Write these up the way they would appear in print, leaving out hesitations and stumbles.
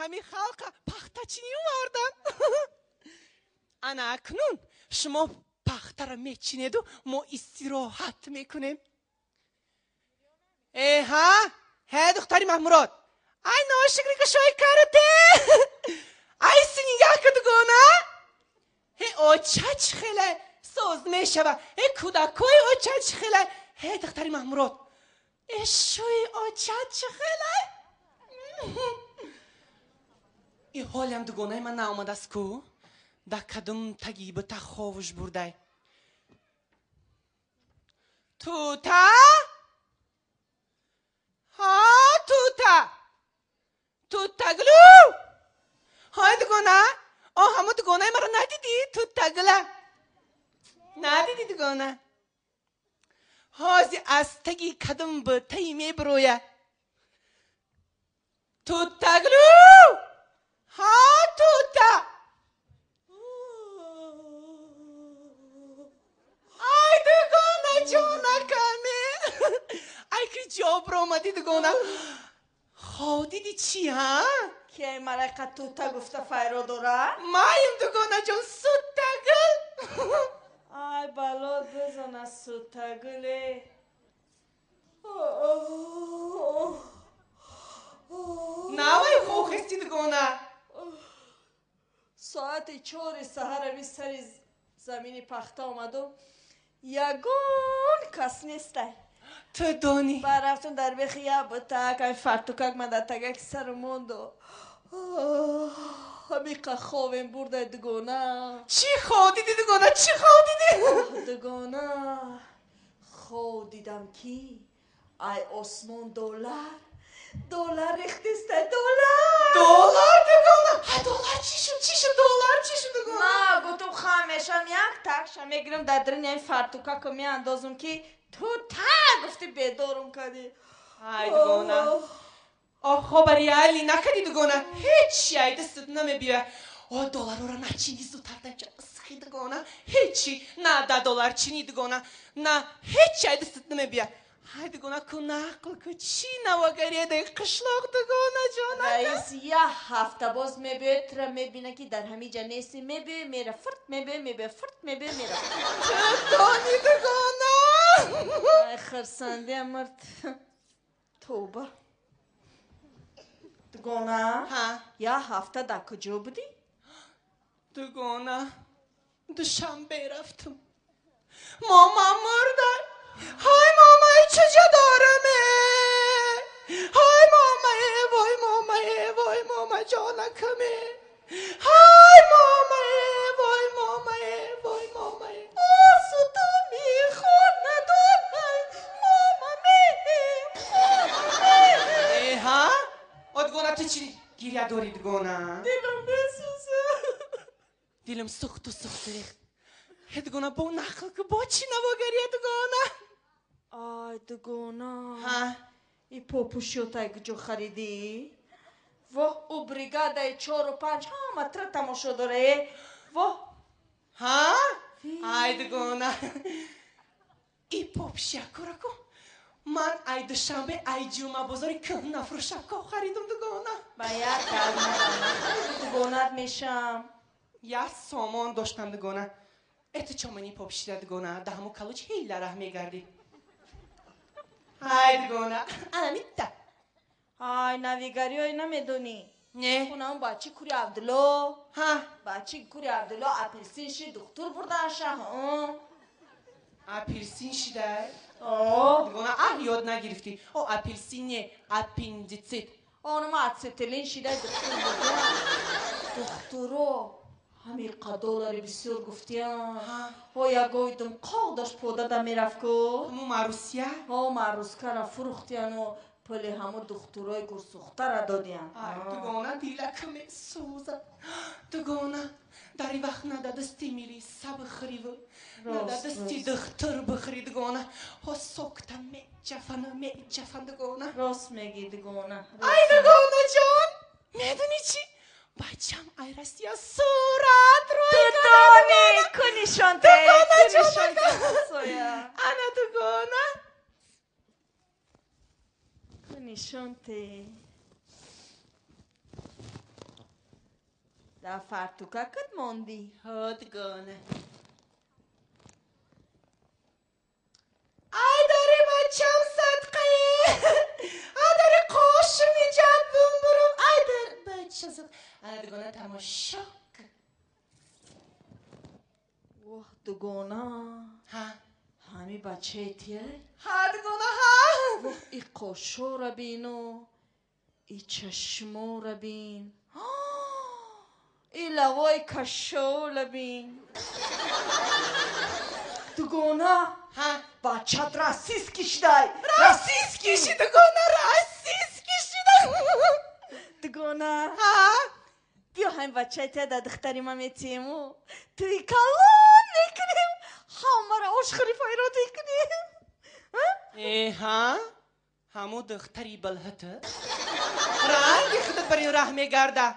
Ҳами халқа пахтачинӣ овардан. Ана акнун шумо пахтара мечинеду мо истироҳат мекунем. Э ҳа? Ҳе духтари Маҳмурод. Ай ношукри кушои карате. Ай синигаҳ ку дугона. Ҳе оча чӣ хеле соз мешава. Ҳе кӯдакои оча чӣ хеле. Ҳе духтари Маҳмурод. Э шӯи оча чӣ хеле. И ҳолиам дугонаи ман наомадааст ку. Да кадом таги бута ховуш бурдай. Тута? Ҳа, тута. Тутаглу. Ҳай дугона? О, ҳамо дугонаи маро надидӣ? Тутагла. Надидӣ дугона? Ҳози аз таги кадом бутаи мебироя. Тутаглу. Ҳа, тута. Ай дугона ҷонакаме. Ай ки ҷо биромадӣ дугона. Хов диди чӣ, ҳа? Ки ай малайка тута гуфта файро дора? Маем дугонаҷон, сутагул. Ай бало бизана сутагуле. Навай хохести дугона. Соати 4 саҳарави сари замини пахта омаду ягон кас нестай. Ту донӣ. Ба рафтум дар бехи як бутак, ай фартукак ман дар тагаки сару монду. Ҳамиқа ховем бурдай дугона. Чӣ хов дидӣ дугона? Чӣ хов дидӣ? Дугона, хов дидам ки ай осмон доллар, доллар рехтистай, доллар. Доллар дугона? Ҳа доллар чӣ шуд? Чӣ шуд доллар? Чӣ шуд дугона? Ма гуфтум хамешам як такша мегирам дар даруни ай фартукако меандозум ки ту та гуфти бедорум кардӣ. Ай дугона. О, хоба реалӣ накардӣ дугона. Ҳечи ай дастат намебиёя. О, долларора начинӣ зудтар данча исхи дугона. Ҳечи на да доллар чинӣ дугона. На ҳечи ай дастат намебиёя. Ай дугона ку нақл ку чӣ навогариедаи қишлоқ дугона ҷонака. Раис як ҳафта боз мебиёяд, тура мебина ки дар ҳамин ҷа нестӣ, мебиёй мера фурт, мебиёй мебиёй фурт, мебиёй мера. Ту донӣ дугона. Ай хирсандия мард. Тоба. Дугона? Ҳа. Як ҳафта дар куҷо будӣ? Дугона, Душанбе рафтум. Мама мурда. Ҳай мамаи чиҷа дораме? Ҳай мамае, вой мамае, вой мама ҷонакаме. Ҳай мамае, вой мамае, вой мамае. Осудами хонадонай, мамаме, мамаме. Э, ҳа? О, дугона, ту чӣ гиря дорӣ дугона? Дилам месӯзад. Дилам сӯхту сӯхту рехт. Э, дугона, бо нақл ку, бо чӣ навогария дугона? Ай дугона. Ҳа? И попушётай куҷо харидӣ? Воҳ, ӯ бригадаи 4-5 ҳама тра тамошо дора, э? Воҳ. Ҳа? Ай дугона. И попшиякора ку. Ман ай Душанбе, ай Ҷума бозори кӯҳнафурӯшако харидум дугона. Ба як дугонат мешам. Як сомон доштам дугона. Э ту чо мани попшида дугона? Да ҳамо калуч ҳила раҳ мегардӣ. Ай дугона, ана митта. Ай навигариҳое намедонӣ? Не. Хунам бачи кури Абдулло. Ҳа. Бачи кури Абдулло апелсин ши духтур бурдаша. Апелсин шидай? О. Дугона, аҳ ёд нагирифтӣ. О, апелсин не, аппендицит. Онма ацетилин шидай духтур бурда. Духтуро ҳамиқа доллари бисёр гуфтиям. Ҳо ягоидум қоқ дошт подада мерафт ку. Ҳамо Марусия? Ҳо, Марускара фурӯхтияну пули ҳамо духтурои гурсӯхтара додиян. Ай дугона, дилака месӯзад. Дугона, дар ин вақт на да дасти милиса бихӯриву, на да дасти духтур бихӯри дугона. Ҳо сокта меҷафану меҷафан дугона. Рост мегӣ дугона. Ай дугона ҷон, медонӣ чӣ? Бачам ай Россия сурат рӯй Ту донӣ, ку нишонте, Дугона ку ҷон, нишонте, ҳамсоя. Ана дугона. Ку нишонте. Да фартукакат монди? Ҳо, дугона. Ай дари бачам садқае! Ай дари қошим иҷад бумбурум! Ай дар бача садқа! Ана дугона тамошо кун. Воҳ, дугона. Ҳа? Ҳами бачаи тия? Ҳа, дугона, ҳа! Воҳ, и қошора бину, и чашмора бин, и лавои кашола бин. Дугона, ҳа? Бачат российский шидай! Российский ши, дугона, российский шидай! Дугона, ҳа? Биё ҳами бачаи тия да духтари ма метиему, туи калон мекунем, ҳамаро ошхӯри файрод мекунем. Э, ҳа? Ҳаму духтари балҳата? Ранги худат бар ин раҳ мегарда.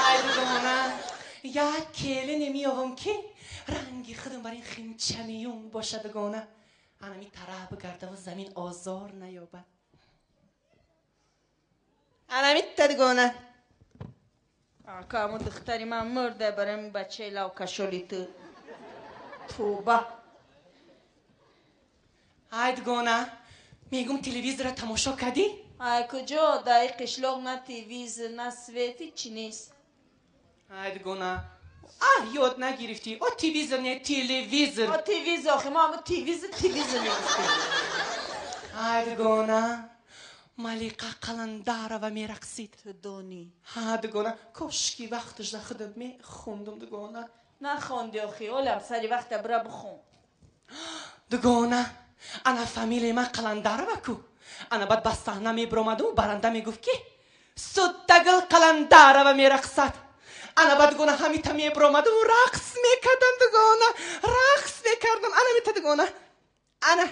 Ай, дугона, як келине меёвам ки ранги худам бар ин химчамиюн боша, дугона. Анами тараҳ бигардаву замин озор наёбад. Анамитта, дугона. Ака, ҳаму духтари ман мурда барои ҳами бачаи лавкашоли ту. Тоба. Ай, дугона, мегум телевизора тамошо кардӣ? Ай, куҷо? Дар ин қишлоқ на телевизор, на свет, ҳичи нест. Ай, дугона, а ёд нагирифтӣ? О телевизор не, телевизор. О телевизор, охи мо ҳаму телевизор, телевизор мегуфтем. Ай, дугона, Малиқа Қаландарова мерақсид. Ту донӣ? Ҳа, дугона, кошки вақташ да худам мехондум, дугона. Нахонди охи, олам сари вақта бира бихон. Дугона, ана фамилияи ман Қаландарова ку. Ана баъд ба саҳна мебиромаду баранда мегуфт ки Суддагул Қаландарова мерақсад. Ана баъд, дугона, ҳамита мебиромаду рақс мекардам, дугона, рақс мекардам. Ана мита, дугона. Ана.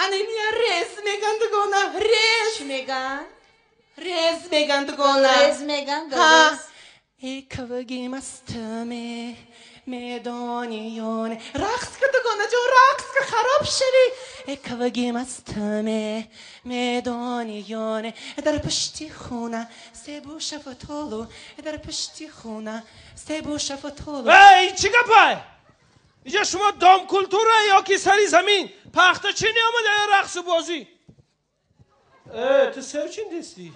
Ана мия рез меган, дугона, рез. Чӣ меган? Рез меган, дугона. Рез меган, Ҳа. рез. Эй кавги мастаме медониёне. Рақс ка, дугона ҷон, рақс ка, хароб шавӣ. Эй кавги мастаме медониёне. Дар пушти хона себу шафтолу, дар пушти хона себу шафтолу. Эй, чӣ гапай? Инҷа шумо дом культура ё ки сари замин? Пахта чӣ неомада ё рақсу бозӣ? Э, ту сев чин дистӣ?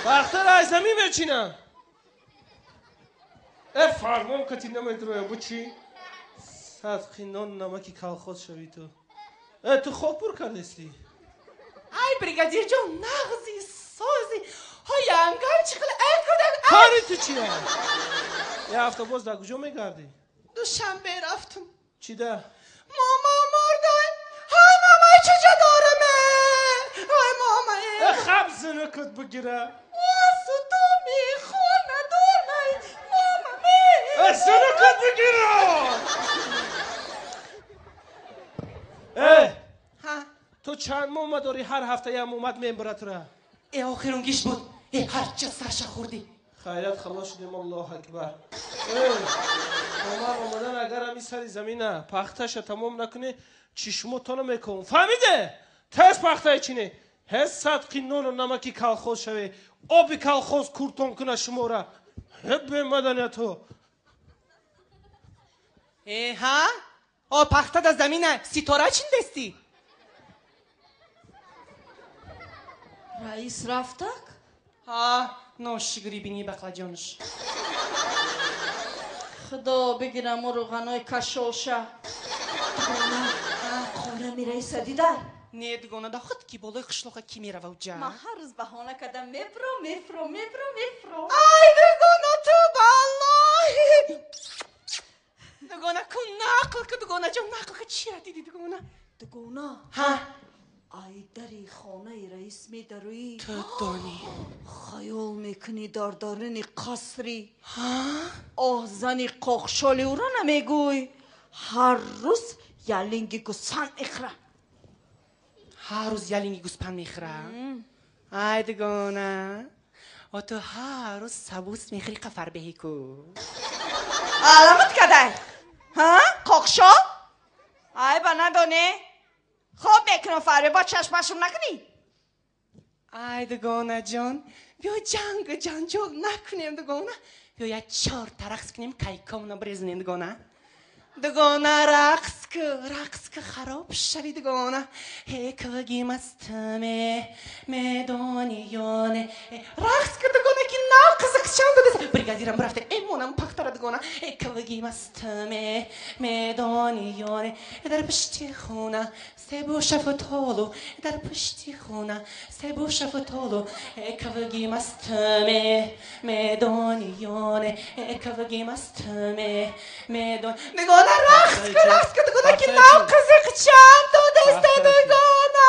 Пахтаро аз замин мечинам. Э, фармон кати намедроя, бу чӣ? Садқи нон намаки колхоз шавӣ ту. Э, ту хок пур кардестӣ? Ай, бригадир ҷон, нағзи сози. Ҳой, янгам чӣ хел эй кудак, ай. Кори ту чия? Я ҳафта боз дар куҷо мегардӣ? Душанбе рафтум. Чӣ да? Мама мурдай. Ҳай, мамай чуҷа дораме? Ҳай, мамай. Э, хаб зинакат бигира. Сутоми хона донай, мама ме. Э, зинакат бигира! Э, Ҳа? ту чанд мома дорӣ ҳар ҳафта як момад мебара тура? Э, охирон гиш буд. Э, ҳарча сарша хӯрдӣ. Хайрат халос шудем, Аллоҳ акбар. Э, омар омадан агар ҳами сари замина пахташа тамом накунӣ, чишмотона мекунам. Фаҳмиде? Тез пахтаи чине. Ҳез садқи нону намаки колхоз шаве. Оби колхоз куртон куна шумора. Ҳе бемаданиятҳо. Э, ҳа? О, пахта да замина ситора чиндестӣ? Раис рафтак? Ҳа, ношигри бини бақлаҷонш. Худо бигирам ӯ рӯғанои кашолша. Дугона, хонами раиса дидай? Не, дугона, да худ ки болои қишлоқа ки мерава уҷа? Ман ҳар рӯз баҳона кардам, мебро, мефро, мебро, мефро. Ай, дугона, ту баллоҳи. Дугона, ку нақл ку, дугона ҷон, нақл ку, чира диди, дугона? Дугона, Ҳа? ай дари хонаи раис медароӣ. Ту донӣ. Хаёл мекунӣ дар даруни қасри. Ҳа? Оҳ, зани қоқшоли ӯро намегӯй. Ҳар рӯз ялинги гӯсфанд мехӯра. Ҳар рӯз ялинги гӯспанд мехӯра? Ай, дугона, о ту ҳар рӯз сабус мехӯри қафарбеҳӣ ку. Аламат кадай? Ҳа? Қоқшол? Ай, ба надоне? Хоб мекунам фарбе, бо чашмашум накунӣ? Ай дугона ҷон, биё ҷангу ҷанҷол накунем дугона. Биё як чорта рақс кунем, кайкомона бирезонем дугона. Дугона рақс ку, рақс ку, хароб шави дугона. Ҳеквги мастме медони ёне. Рақс ку дугона ки нав қизиқчам додеса. Бригадирам рафта эмонам пахтара дугона. Ҳеквги мастме медони ёне. Дар пушти хона себу шафтолу, дар пушти хона себу шафтолу. Ҳеквги мастме медони ёне. Ҳеквги мастме медон. Дугона рақс ку, рақс ку дугона ки нав қизиқчам додеста дугона.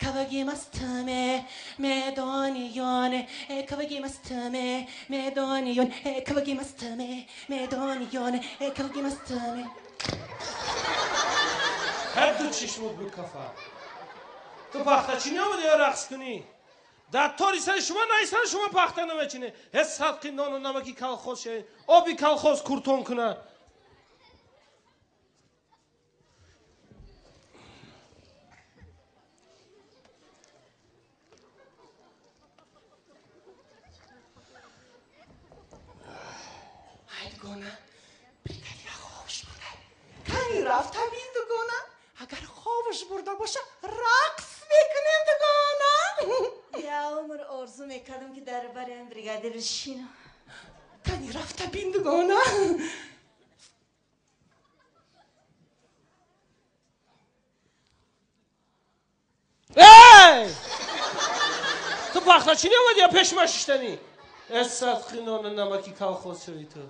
Кавги мастме медони ёне. Кавги мастме медони ёне. Кавги мастме медони ёне. Кавги мастме. Ҳар ду чишмут бикафа. Ту пахтачинӣ омадӣ ё рақс кунӣ? Дар тори сари шумо наистан шумо пахта намечинӣ. Ҳеҷ садқи нону намаки колхоз шавед, оби колхоз куртон кунад. Ай дугона, бригадира хобаш бурда. Кани рафта бин дугона. Агар хобаш бурда боша, рақс мекунем дугона. Я умр орзу мекардам ки дар бари ҳам бригадир бишинам. Кани рафта бин дугона. Эй! Ту пахтачинӣ омадӣ ё пеши ман шиштанӣ? Э садқи нону намаки колхоз шавӣ ту.